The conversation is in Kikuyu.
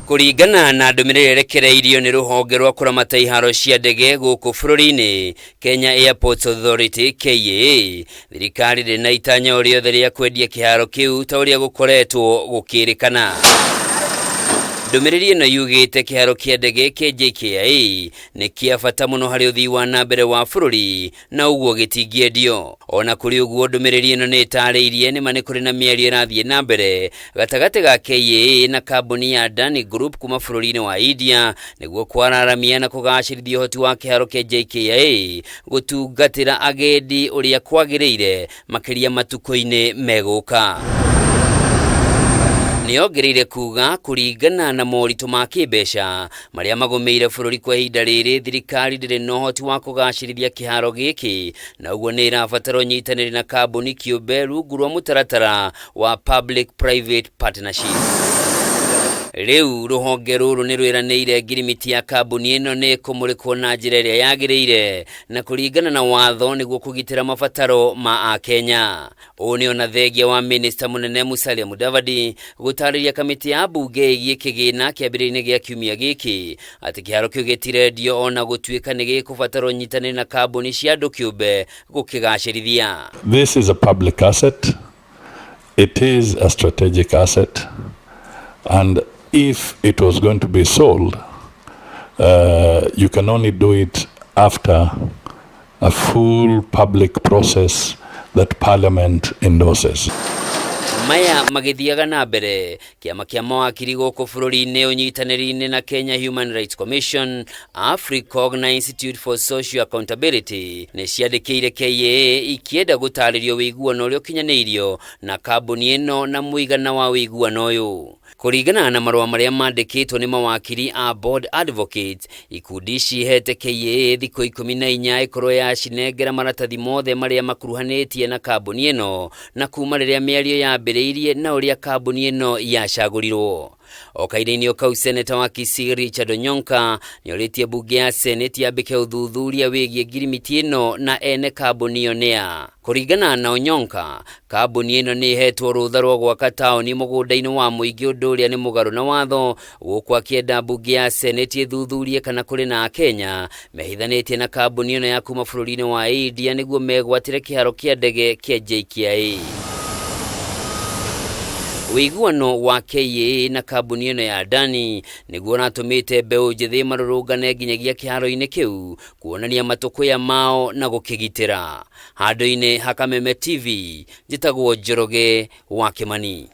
Kũringana na ndũmĩrĩri ĩrekereirio nĩ rũhonge rwa kũramata iharo cia ndege gũkũ bũrũri-inĩ, Kenya Airports Authority KAA, thirikari ndĩrĩ na itanya o rĩothe rĩa kwendia kĩharo kĩu ta ũrĩa gũkoretwo gũkĩrĩkana. Ndũmĩrĩri ĩno yugĩte kĩharo kĩa ndege kĩa JKIA nĩ kĩa bata mũno harĩ ũthii wa na mbere wa bũrũri na ũguo gĩtingĩendio. Ona kũrĩ ũguo ndũmĩrĩri ĩno nĩ ĩtarĩirie nĩma nĩ kũrĩ na mĩario ĩrathiĩ na mbere gatagatĩ ga KAA na kambuni ya Adani Group kuma bũrũri-inĩ wa India nĩguo kwararamia na kũgacĩrithia ũhoti wa kĩharo kĩa JKIA gũtungatĩra agendi ũrĩa kwagĩrĩire makĩria matukũ-inĩ megũka. Nĩongereire kuga kũringana na moritũ ma kĩmbeca marĩa magũmĩire bũrũri kwa ihinda rĩrĩ, thirikari ndĩrĩ na ũhoti wa kũgacĩrithia kĩharo gĩkĩ na ũguo nĩ ĩrabatara ũnyitanĩri na kambuni kĩũmbe rungu rwa mũtaratara wa Public Private Partnership. Rĩu rũhonge rũrũ nĩ rwĩranĩire ngirimiti ya kambuni ĩno nĩ ĩkũmũrĩkwo na njĩra ĩrĩa yagĩrĩire na kũringana na watho nĩguo kũgitĩra mabataro ma Akenya. Ũũ nĩ ona thengia wa minista mũnene Musalia Mudavadi gũtarĩria kamĩtĩ ya mbunge ĩgiĩ kĩgĩna kĩambĩrĩria-inĩ gĩa kiumia gĩkĩ atĩ kĩharo kĩu gĩtirendio ona gũtuĩka nĩ gĩkũbatara ũnyitanĩri na kambuni cia andũ kĩũmbe gũkĩgacĩrithia. This is a public asset. It is a strategic asset. And if it was going to be sold, you can only do it after a full public process that Parliament endorses. Maya magĩthiaga na mbere, kĩama kĩa mawakiri gũkũ bũrũri-inĩ ũnyitanĩri-inĩ na Kenya Human Rights Commission, Africog na Institute for Social Accountability nĩ ciandĩkĩire KAA ikĩenda gũtarĩrio ũiguano ũrĩa ũkinyanĩirio na kambuni ĩno na mũigana wa ũiguano ũyũ. Kũringana na marũa marĩa mandĩkĩtwo nĩ mawakiri a Board Advocates, ikundi ici ihete KAA thikũ 14 ĩkorwo yacinengera maratathi mothe marĩa makuruhanĩtie na kambuni ĩno na kuma rĩrĩa mĩario yambĩrĩirie na ũrĩa kambuni ĩno yacagũrirwo. O kahinda-inĩ o kau, seneta wa Kisii Richard Onyonka nĩorĩtie mbunge ya Senate yambĩke ũthuthuria wĩgiĩ ngirimiti ĩno na ene kambuni ĩyo nĩa. Kũringana na Onyonka, kambuni ĩno nĩ ĩhetwo rũtha rwa gwaka taũni mũgũnda-inĩ wa mũingĩ, ũndũ ũrĩa nĩ mũgarũ na watho, gũkũ akĩenda mbunge ya Senate ĩthuthurie kana kũrĩ na Akenya mehithanĩtie na kambuni ĩno ya kuma bũrũri-inĩ wa India nĩguo megwatĩre kĩharo kĩa ndege kĩa JKIA. Ũiguano wa KAA na kambuni ĩno ya Adani nĩguo ũratũmĩte mbeũ njĩthĩ marũrũngane nginyagia kĩharo-inĩ kĩu kuonania matũkũya mao na gũkĩgitĩra. Handũ-inĩ ha Kameme TV, njĩtagwo Njoroge wa Kĩmani.